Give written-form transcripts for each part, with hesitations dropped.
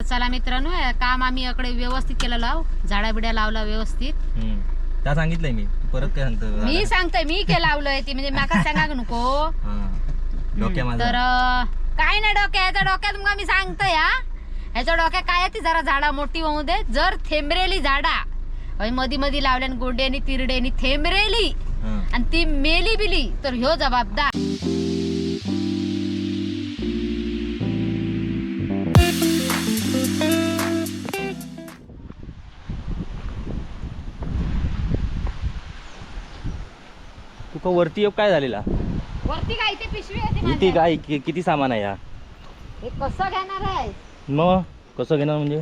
चला मित्रांनो, हे काम आम्ही इकडे व्यवस्थित केलं, लाव झाडा बिड्या लावला व्यवस्थित. त्या सांगितलंय मी, तू परत काय सांगतो? मी सांगतोय मी के लावलंय ते, म्हणजे माका सांगा नको. हा. डोक्या माझा. तर काय नाही डोक्या, ह्याच्या डोक्यात तुमका मी सांगतोय, हा ह्याच्या डोक्यात काय आहे ती जरा झाडा मोठी होऊ दे. जर थेंबरेली झाडा होय, मधी मधी लावल्यान गोंड्यानी तिरड्यानी थेंबरेली हा. आणि ती मेली बिली तर ह्यो जबाबदार. तुका वरती येऊ काय झालेला? वरती काय ते पिशवी होती इथे माझ्या. काय किती सामान आहे या? हे कसं घेणार आहे? मग कसं घेणार म्हणजे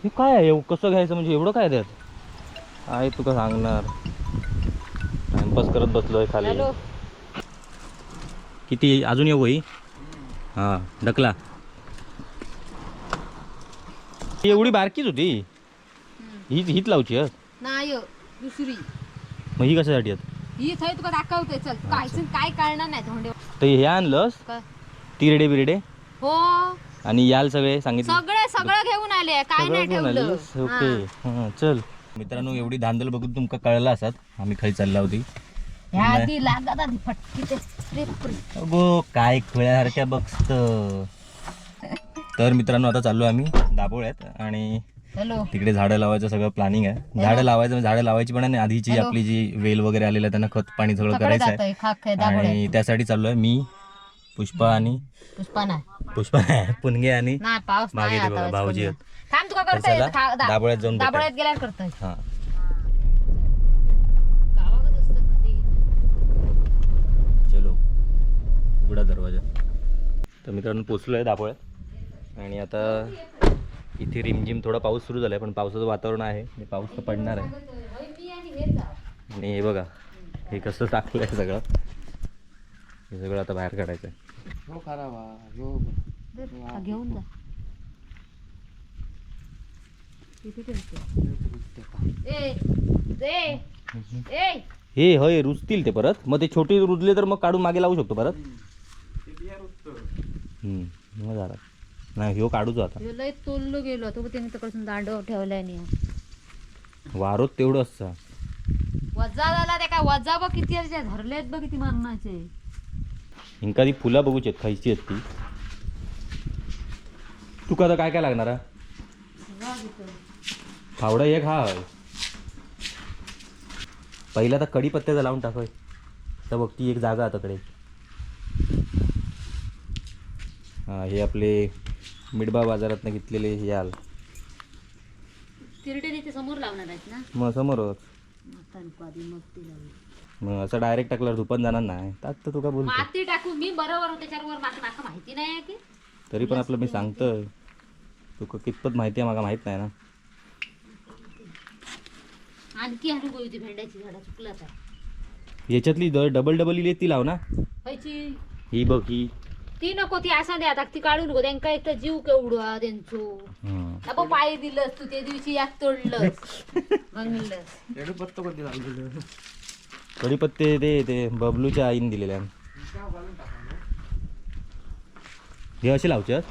हे काय आहे? कसं घ्यायचं म्हणजे एवढं काय त्यात आहे तुका सांगणार? टाइमपास करत बसलोय खाली. हॅलो. किती अजून येऊ ही? हा ढकला. ही एवढी बारकीच होती, हीच हीच लावची हं. नाही हो, दुसरी. मग ही कशासाठी आहेत? ही थंय तुका दाखवते, चल. काय काय कळणार नाही धोंडे. तर हे आणलंस? काय? तिरडे बिरडे? हो. आणि याल सगळे सांगितले? सगळं सगळं घेऊन आले, काय सगळं नाही घेऊन ठेवलं. आलीस? ओके, हां चल मित्रांनो, एवढी धांदल बघून तुमका कळलं असत आम्ही खाली चालला होती. ह्या आधी लागत आधी फटकी ते रे पुरी. अगो काय खुळ्यासारख्या बघत. तर मित्रांनो, आता चाललो आम्ही दाभोळ्यात आणि हॅलो. तिकडे झाडं लावायचं सगळं प्लॅनिंग आहे. झाडं लावायचं म्हणजे झाडं लावायची पण आणि आधीची हॅलो. आपली जी वेल वगैरे आलेलं आहे त्यांना खत पाणी सगळं सगळं करायचं जातोय आहे. खाक आहे दाभोळ्यात. आणि त्यासाठी चाललोय मी, पुष्पा आणि पुष्पा नाही. पुष्पा नाही, पुणगे आणि नाही पाऊस मागे नाही ते आता बघा, आज भाऊजी कमी. आहेत. थांब तुका तर करतोय. चला, दाभोळ्यात जाऊन भेटूया. दाभोळ्यात गेल्यावर करतोय. हां. गावाकडे असतात ना ते. चलो, उघडा दरवाजा. तर मित्रांनो, पोचलो आहे दाभोळ्यात आणि आता इथे रिमझिम थोडा पाऊस सुरू झाला आहे, पण पावसाचं वातावरण आहे आणि पाऊस तर पडणार आहे. होय, मी आणि हेच आहोत. आणि हे बघा, हे कसं टाकलं आहे सगळं, हे सगळं आता बाहेर काढायचं आहे. हो खराब हा, हो. धर, हा घेऊन जा. इथे ठेवते. ए, ए, ए. हे हय रुजतील ते परत, मग ते छोटे रुजले तर मग काढून मागे लावू शकतो परत. मग झालं नाही, ह्यो काढूच आता. ह्यो लय तोललो गेलो तो, त्याने तिकडसून दांडव ठेवलाय नाही. वारोत तेवढं असतं. वजा झाला ते काय वजा बघ किती असे धरलेत बघ किती मरणाचे. हिंका ती फुलं बघूची आहेत, खायची आहेत ती. तुका आता काय काय लागणार हा? फावडा एक हा हय. पहिला तर कढीपत्त्याचा लावून टाकय, तर बघ ती एक जागा आता कडे. हा हे आपले मिडबा बाजारातनं घेतलेले हे याल. तिरडे तिथे समोर लावणार आहेत ना? मग समोरच. आता नको, आधी मग ते लावू. मग असं डायरेक्ट टाकल्यावर धुपन जाणार नाही, टाक तर तुका बोलतो. माती टाकू मी बरोबर त्याच्यावर वर माती, माका माहिती नाही आहे की. तरी पण आपलं मी सांगतोय तुका कितपत माहिती आहे मला माहित नाही ना. आणखी आणू गो होती भेंड्याची झाडं चुकलं आता. याच्यातली डबल डबल इली ती लाव ना. खायची. ही बघ ही. ती नको, ती असं दे आता, ती काढू नको. त्यांका एक तर जीव केवढा त्यांचो. हम्म. नको पाय दिलंस तू त्या दिवशी, यात तोडलंस गंगलंस. एवढं पत्तो कधी लागलेलं? कढीपत्ते ते ते बबलूच्या आईने दिलेले आहे. हे असे लावचे हं?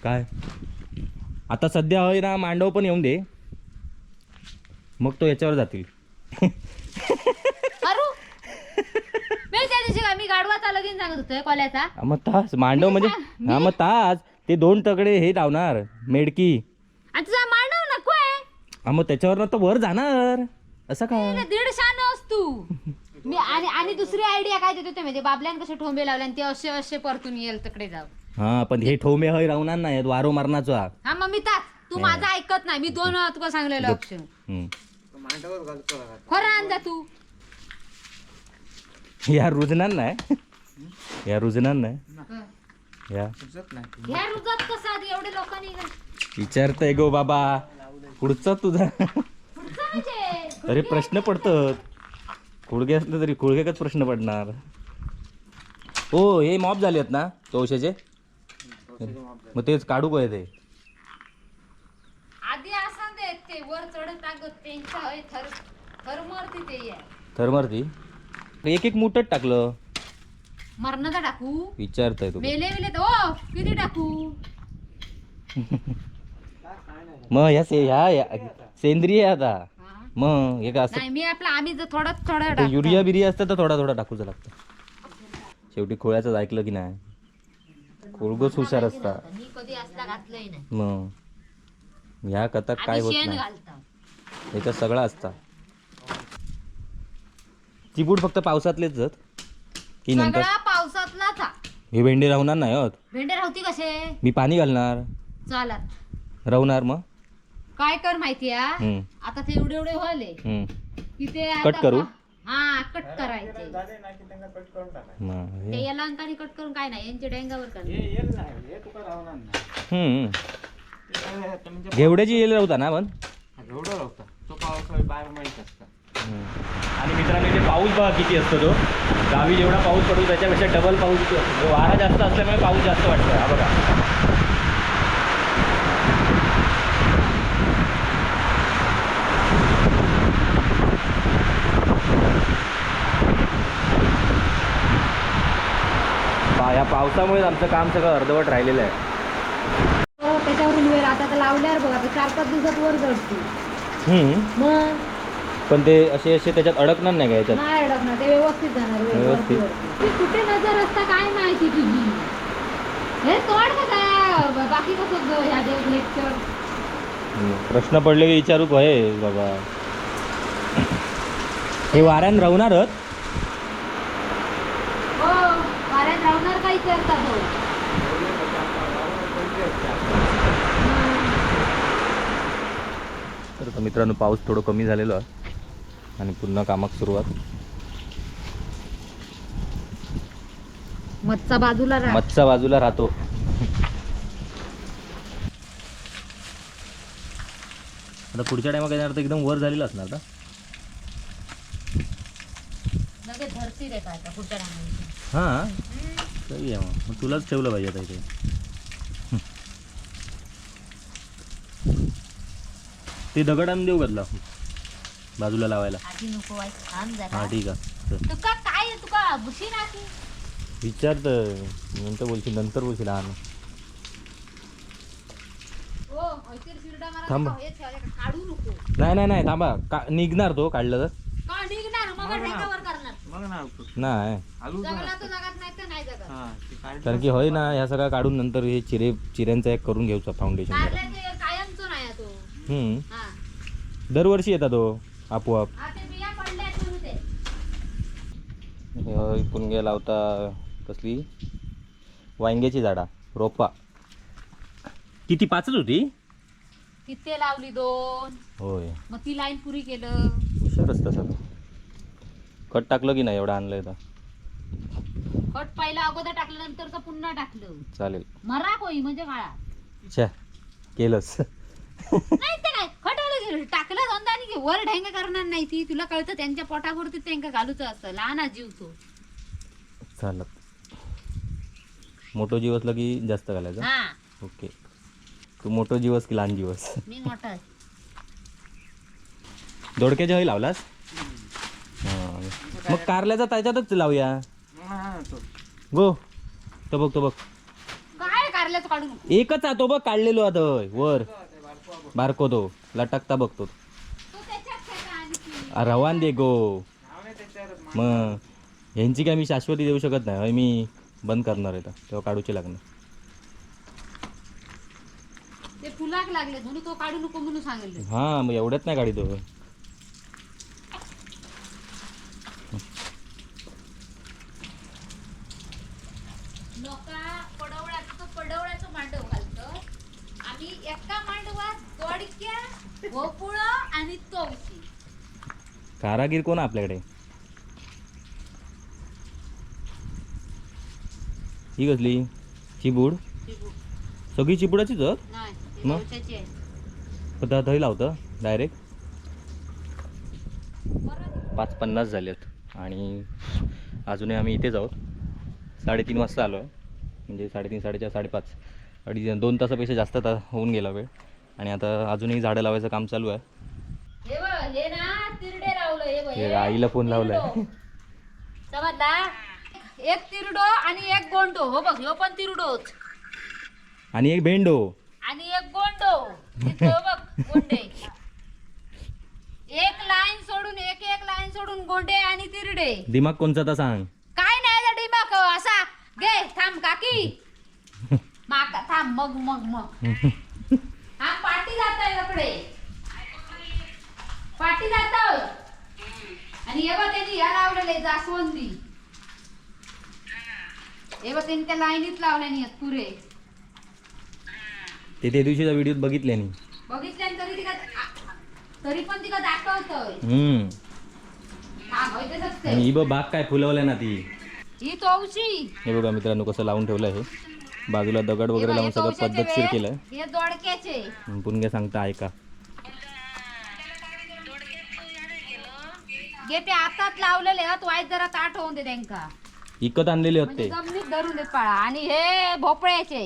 काय आता सध्या होय ना, मांडव पण येऊन दे, मग तो याच्यावर जातील. अरू मी त्या दिवशी का मी गाडवाचा लगीन सांगत होतो कोल्याचा. हा, मग तास मांडव म्हणजे हा मग तास ते दोन तगडे हे लावणार मेडकी. आणि तुझा मांडव नको आहे. हा मग त्याच्यावर ना तो वर जाणार असं काय? अरे, दीड शान तू मी. आणि आणि दुसरी आयडिया काय देत होते म्हणजे बाबल्यान कसे ठोंबे लावले आणि ते असे असे परतून येईल तिकडे जाऊ. हा पण हे ठोमे हय राहणार नाही, वारो मारणाचा. हा मग मी ताच तू माझं ऐकत नाही, मी दोन वेळा तुका सांगलेलं ऑप्शन. हम्म. मांडवर घालतो का? खरं आणजा तू. या रुजणार नाही, या रुजणार नाही या. सुचत नाही. ह्या रुजत कसं आधी एवढे लोकांनी विचारतय गो बाबा, पुढचा तुझा. पुढचं म्हणजे अरे प्रश्न पडतात, खुडगे असले तरी खुडगेकच प्रश्न पडणार. हो हे मॉप झाले आहेत ना चौशाचे, मग तेच काढू काय ते? आधी असं दे ते वर चढत लागत त्यांच्या हय थर थरमरती ते ये. थरमरती एक एक मुठच टाकलं. मरणाचा टाकू. विचारतय तू. मेले विले तर ओ किती टाकू? मग ह्या ह्या सेंद्रिय आहे आता. हा. मग हे का असं नाही, मी आपलं आम्ही जर थोडं थोडं ते टाकतो. युरिया बिरिया असतं तर थोडा थोडा टाकूच लागतं. शेवटी खोळ्याचं ऐकलं की नाही, खोळगोच हुशार असता. मी कधी असला घातलंही नाही. मग ह्या कथा काय आम्ही होत शेण नाही, घालतो. याच्यात सगळं असता. चिबूड फक्त पावसातलेच जात की नंतर? सगळा पावसातलाच हा. हे भेंडी राहणार नाही होत. भेंडे राहती कसे? मी पाणी घालणार. चालत. राहणार मग. काय कर माहितीया, हम्म, आता ते एवढे एवढे व्हायले हम्म. की ते आता कट करू? हा, कट करायचे. झाले ना की त्यांना कट करून टाकायचं. मग ते हे- या कट करून काय नाही, यांच्या डेंगावर करणार. हे येल नाही, हे तुका राहणार नाही. हम्म. ते काय आहे, म्हणजे घेवड्याची येल राहता ना पण. घेवडं राहता तो पावसाळी बाहेर माहीत असता. आणि मित्रांनो, इथे पाऊस बघा किती असतो तो. गावी जेवढा पाऊस पडतो त्याच्यापेक्षा डबल पाऊस इथे असतो. म्हणजे वारा जास्त असल्यामुळे पाऊस जास्त वाटतो. हा बघा. या पावसामुळेच आमचं काम सगळं अर्धवट राहिलेलं आहे. हो, त्याच्यावरून वेळ आता तर लावल्यावर बघ, आता 4-5 दिवसात वर चढते. मग पण ते असे असे त्याच्यात अडकणार नाही का याच्यात? नाही अडकणार ते, व्यवस्थित जाणार वेल व्यवस्थित. वरती वरती. ती कुठे नजर असता काय माहिती तुझी. हे तोड का काय बाकी कसं ह्या लेक्चर. प्रश्न पडले की विचारू काय बाबा. हे वाऱ्यान राहणारच. हो, वाऱ्यात राहणार काय विचारता तो. तर आता मित्रांनो, पाऊस थोडं कमी झालेलो आहे आणि पुन्हा कामाक सुरुवात. मधचा बाजूला राहा. मधचा बाजूला राहतो. आता पुढच्या टायमा काय तर एकदम वर झालेला असणार आता. लगेच धरती रे काय आता पुढच्या टायमाला. हां, सही आहे. मग मग तुलाच ठेवलं पाहिजे आता इथे. ते दगड आणून देऊ बदला बाजूला लावायला. आधी नको वाईट, थांब जरा. हां ठीक आहे, चल. तुका काय आहे, तुका घुशी ना की. विचार तर नंतर बोलशील, नंतर बोलशील. हा हो, हयतीर शिरडा मारा थांब. तुका हेच ठेवायचं, काढू नको. नाही नाही नाही, थांबा. का निघणार तो काढलं तर? का निघणार मग ढेकावर करणार. मग ना नाही. आलू जगला तो जगात, नाही तर नाही जगात. हा ते काढलं. कारण की होय ना, ह्या सगळं काढून नंतर हे चिरे चिऱ्यांचा एक करून घ्यायचा फाउंडेशन जरा. कारल्याचं कायमचं नाही हा तो. हम्म. हा. दरवर्षी येतात तो आपोआप. हा, ते बिया पडल्या आहेत म्हणून ते. हे पुणगे लावता कसली वांग्याची झाडा रोपा. किती, पाचच होती? तिथे लावली 2. होय. मग ती लाईन पुरी केलं. हुशार असतं सगळं. खत टाकलं की नाही एवढं आणलंय तर? खत पहिलं अगोदर टाकल्यानंतर तर पुन्हा टाकलं. चालेल. मरा कोई म्हणजे काळा. छ्या, केलंच. नाही ते काय खत वालं टाकलं दोनदा आणि की वर ढेंग करणार नाही ती. तुला कळतं, त्यांच्या पोटापुरती त्यांका घालूच असतं. लहान हा जीव तो. चालत मोठं जीव असलं की जास्त घालायचं. हा. ओके, तू मोठं जीवस की लहान जीवस? मी मोठा आहे. दोडक्याच्या हय लावलास? हां. मग कारल्याचा त्याच्यातच लावूया. हा, तो गो तो बघ, तो बघ. काय कारल्याचं काढू नको. एकच आहे तो बघ, काढलेलो आता होय, वर बारको तो लटकता बघतो. तो त्याच्यात फेका आणखी. रवान दे गो. नाव नाही त्याच्यावर. मग ह्यांची काय मी शाश्वती देऊ शकत नाही होय, मी बंद करणार आहे आता, तेव्हा काढूचे लागणार. ते फुलाक लागले म्हणून तो काढू नको म्हणून सांगितलं. हां, मग एवढ्यात नाही काढी तो. लोका पडवळाचं तो पडवळाचं मांडव घालतो. आम्ही एका मांडवात दोडक्या, भोपुळ आणि तवशी. कारागीर कोण आहे आपल्याकडे? ही कसली चिबूड? सगळी चिबुडाचीच हत? नाही, ते मग? तवशाची आहे. पण त्या दही लावतं डायरेक्ट. बरं. 5:50 झालेत आणि अजूनही आम्ही इथेच आहोत. 3:30 वाजता आलो आहे, म्हणजे 3:30, 4:30, 5:30, अडीच, 2 तासापेक्षा जास्त होऊन गेला वेळ. आणि आता अजूनही झाडं लावायचं काम चालू आहे. हे बघ, हे ना तिरडे लावलं, हे बघ, हे हे आईला फोन लावलाय. तिरडो. समजला? एक तिरडो आणि एक गोंडो. हो बघ, ह्यो पण तिरडोच. आणि एक भेंडो. आणि तिथं बघ गोंडे, एक लाईन सोडून एक एक लाईन सोडून गोंडे आणि तिरडे. दिमाग कोणचा तर सांग. काय नाही रे दिमाग असा. घे थांब काकी, माका थांब. मग मग मग हा पाठी जात आहे तकडे, पाठी जात. आणि हे बघ त्यांनी ह्या लावलेले जास्वंदी. हे बघ त्यांनी त्या लाईनीत लावल्या नाही आहेत पुरे. ते त्या दिवशीच्या व्हिडिओत बघितले नाही? बघितल्या तरी तिका, तरी पण तिका दाखवतोय. हम्म. थांब, होय तसंच ते. आणि ही बघ बाग काय फुलवल्या ना ती. ही तवशी. हे बघा मित्रांनो, कसं लावून ठेवलं आहे. बाजूला दगड हे वगैरे बघ, हे लावून सगळं तवशाचे पद्धतशीर वेल, केलंय. हे दोडक्याचे. पुणग्या सांगता ऐका. घे ते आताच लावलेले हत, वाईट जरा ताट होऊन दे त्यांका. इकत आणलेले म्हणजे होते. जमिनीत धरून देत पाळा. आणि हे भोपळ्याचे.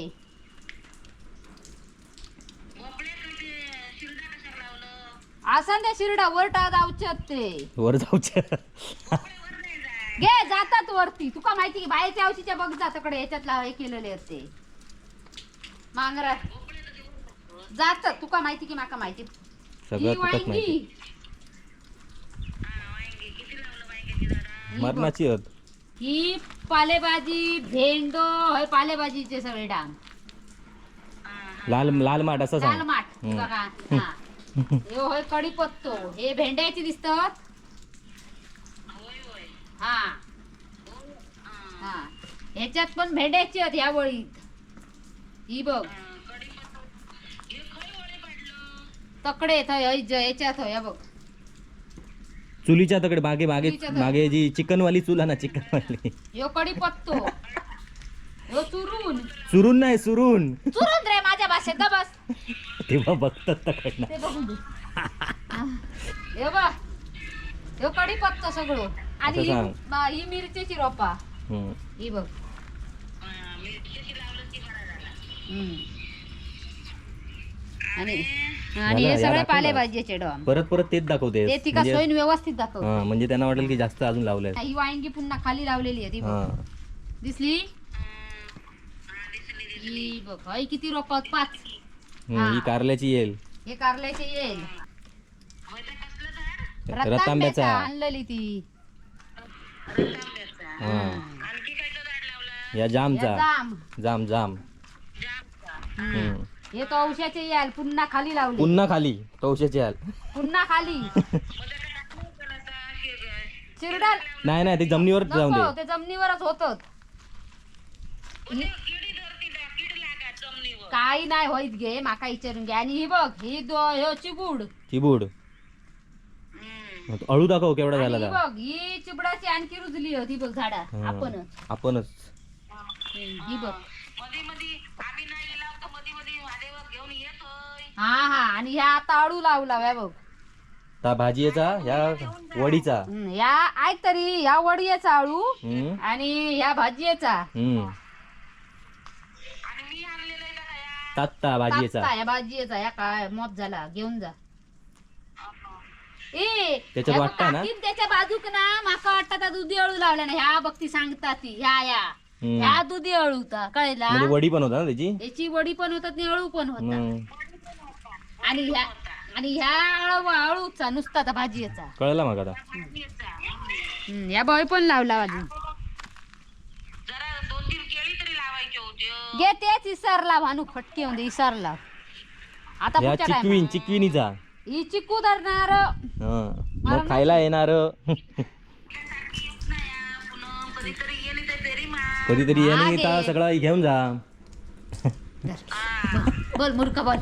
असं ते शिरडा वर टा जाऊचे ते. वर जाऊच्या. घे जातात वरती, तुका माहिती की बाहेरच्या औषधीच्या बघ जा तकडे याच्यात लाव हे केलेले आहेत ते मांगरा जातात. तुका माहिती की माका माहिती. सगळं ही तुकाच माहिती. वांगी ही बघ. मरणाची होत. ही पालेभाजी भेंडो, हे पालेभाजीचे सगळे डांग. लाल लाल माठ असं लाल सांग. माठ हे हम्म. बघा. हा. हे होय कढीपत्तो, हे भेंड्याची दिसतात. हा हा, ह्याच्यात पण भेंड्याची आहेत ह्या वळीत. ही बघ तकडे थंय ह्याच्यात हय, ह्या बघ. चुलीच्या तकडे मागे मागे. चुलीच्या तकडे. मागे जी चिकनवाली चूल आहे ना, चिकनवाली. ह्यो कढीपत्तो, ह्यो चुरून. चुरून नाही, सुरून. चुरून रे माझ्या भाषेत ग बस. तेव्हा बघतात तकडनं. ते बघून दे. हे बघ, ह्यो कढीपत्तो सगळं आणि असं ही सांग. ही मिरचीची रोपा. हम्म. ही बघ. हम्म. आणि आणि झालं, हे या सगळे दाखवलं. पालेभाजीचे डॉम. परत परत तेच दाखवते. ते तिका म्हणजे सोयीन व्यवस्थित दाखव. हा, म्हणजे त्यांना वाटेल की जास्त अजून लावलंय. ही वांगी पुन्हा खाली लावलेली आहे ती बघ. हा. दिसली ही बघ. हय किती रोप आहेत? 5. हम्म, ही कारल्याची येईल. हे कारल्याचे येईल. रतांब्याचा. रतांब्याचा आणलेली ती. हा, या जामचा. या जाम. जाम जाम. हम्म. हे तवशाचे याल पुन्हा खाली लावले. पुन्हा खाली तवशाची आल. पुन्हा खाली चिरडा. नाही नाही, ते जमिनीवर जाऊन नको दे. ते जमिनीवरच होत. काही नाही होईत, घे माका विचारून घे. आणि ही बघ ही ह्यो चिबूड. चिबूड अळू दाखव केवढा आणि झाला ही ता. बघ ही चिबडाची आणखी रुजली होती बघ झाडा. हा. आपणच. आपणच. ही बघ. हा हा, आणि ह्या आता अळू लावला ह्या बघ. ता भाजीचा ह्या वडीचा. ह्या ऐक तरी, ह्या वडियाचा अळू हम्म. आणि ह्या भाजीचा. हम्म, तात्ता भाजीचा. ह्या भाजीचा ह्या काय मॉप झाला, घेऊन जा. ए त्याच्यात ह्या बघ वाटतं ना? काकीन त्याच्या बाजूक ना माका वाटतं त्या दुधी अळू लावल्या ना, ह्या बघ ती सांगता ती ह्या ह्या. हम्म. ह्या दुधी अळू होता कळला. म्हणजे वडी पण होता ना त्याची. याची वडी पण होतात आणि अळू पण होता. हम्म. आणि ह्या आणि ह्या अळू अळूचा नुसता त्या भाजीचा. कळलं मग आता. या बॉय पण लावला अजून. घे तेच इसरला भानू फटके होऊन दे इसरला आता ह्या पुढच्या चिकविन टायमाला. चिकविनीचा. ही चिकू धरणार. हा, मग खायला येणार कधीतरी ये हा आणि गे. ता सगळा घेऊन जा. बोल मूर्ख बोल.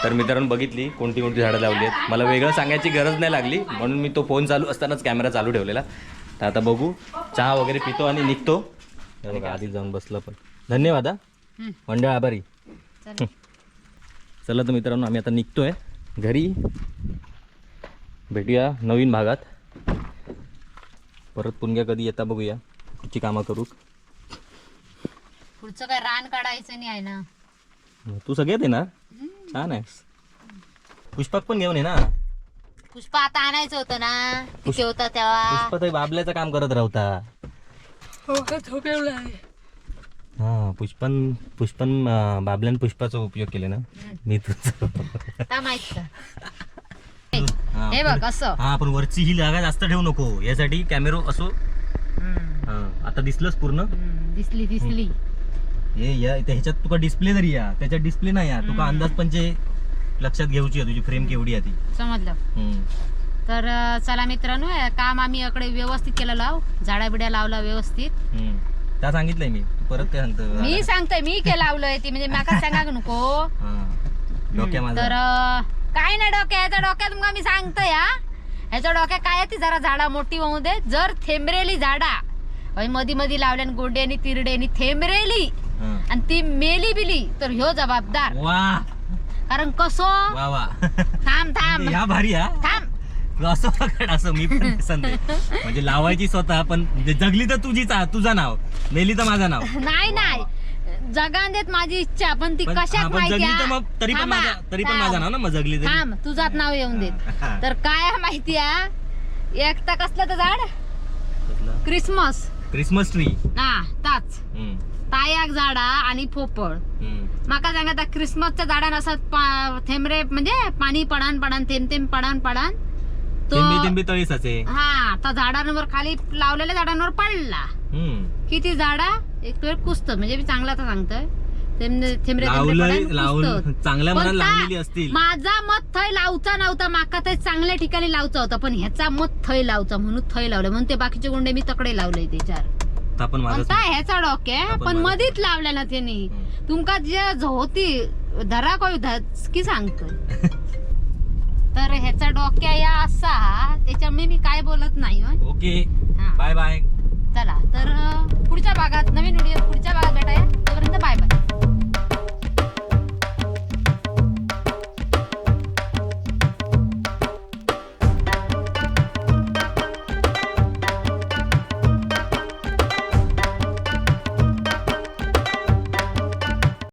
तर मित्रांनो बघितली कोणती कोणती झाडं लावली आहेत. मला वेगळं सांगायची गरज नाही लागली, म्हणून मी तो फोन चालू असतानाच कॅमेरा चालू ठेवलेला. तर आता बघू, चहा वगैरे पितो आणि निघतो. हे बघा आधी जाऊन बसलं पण. धन्यवाद हा. हम्म. मंडळ आभारी. चल. चला तर मित्रांनो, आम्ही आता निघतोय घरी. भेटूया नवीन भागात परत. पुणग्या कधी येता बघूया, पुढची कामं करू. पुढचं काय रान काढायचं नाही आहे ना. तू सगळ्यात येणार, छान आहेस. पुष्पक पण घेऊन ये ना. पुष्पा आता आणायचं होतं ना, तिथे होता तेव्हा. पुष्पा तर बाबल्याचं काम करत राहता. हा, पुष्पन पुष्पन बाबल्यान पुष्पाचा उपयोग केला ना मी तुझा. ता माहित का? हा, हे बघ असं. हा, पण वरची ही जागा जास्त ठेवू नको, यासाठी कॅमेरो असो. हा, आता दिसलंच पूर्ण. दिसली दिसली. हे या इथे ह्याच्यात तुका डिस्प्ले जरी या, त्याच्यात डिस्प्ले नाही या, तुका अंदाज पंचे लक्षात घेऊची आहे तुझी फ्रेम केवढी आहे ती. समजलं. तर चला मित्रांनो, हे काम आम्ही इकडे व्यवस्थित केलं, लाव झाडा बिड्या लावला व्यवस्थित. त्या सांगितलंय मी, तू परत काय सांगतो? मी सांगतोय मी के लावलंय ती, म्हणजे माका सांगा नको. हा, डोक्या माझा. तर काय नाही डोक्या, ह्याच्या डोक्यात तुमका मी सांगतोय हा, ह्याच्या डोक्यात काय आहे ती जरा झाडा मोठी होऊ दे. जर थेंबरेली झाडा मधी मधी लावल्यान गोंड्यानी तिरड्यानी थेंबरेली हा. आणि ती मेली बिली तर ह्यो जबाबदार. वा कारण कसो वा वा. थांब थांब या भारी हा. थांब. तू असं पकड, असं मी पण सांगते म्हणजे लावायची स्वतः, पण जगली तर तुझीच तुझं नाव, मेली तर माझं नाव. नाही नाही, जगान देत माझी इच्छा, पण ती पण हा, कशात पण माहिती जगली तर आहे? मग तरी पण थांबा, माझा, तरी पण थांब. माझं नाव ना मग जगली तरी. थांब, तुझाच नाव येऊन देत. तर काय माहिती आहे, एकता कसलं तर झाड? कसलं? क्रिसमस. Christmas tree. हा, ताच तायाक झाडा आणि पोपळ. माका सांगा, त्या क्रिसमसच्या झाडान असं थेंबरे म्हणजे पाणी पडान पडान थेंब थेंब पडान पडान तो थेंबे थेंबे तळे साचे. हा, त्या झाडांवर खाली लावलेल्या झाडांवर पडला. किती झाडा एक वेळ कुसत, म्हणजे मी चांगला तर सांगतोय, थेंबे थेंबे लावलंय पडान लावून कुसतं. चांगल्या पण मनात लावलेली असतील. माझा मत थंय लावचा नव्हता, माका ते चांगल्या ठिकाणी लावचा होता, पण ह्याचा मत थंय लावचा म्हणून थंय लावलं, म्हणून ते बाकीचे गुंडे मी तकडे लावले ते चार. आता पण पण माझाच ता ह्याचा डोके आपण पण माझं- मधीच लावल्या ना त्यांनी. तुमका जे होती धरा कोय की सांगतोय. तर ह्याचा डोक्या या असा, त्याच्यामुळे मी काय बोलत नाही हं. ओके. हा. Bye bye. चला तर पुढच्या भागात नवीन व्हिडिओ, पुढच्या भागात भेटाया.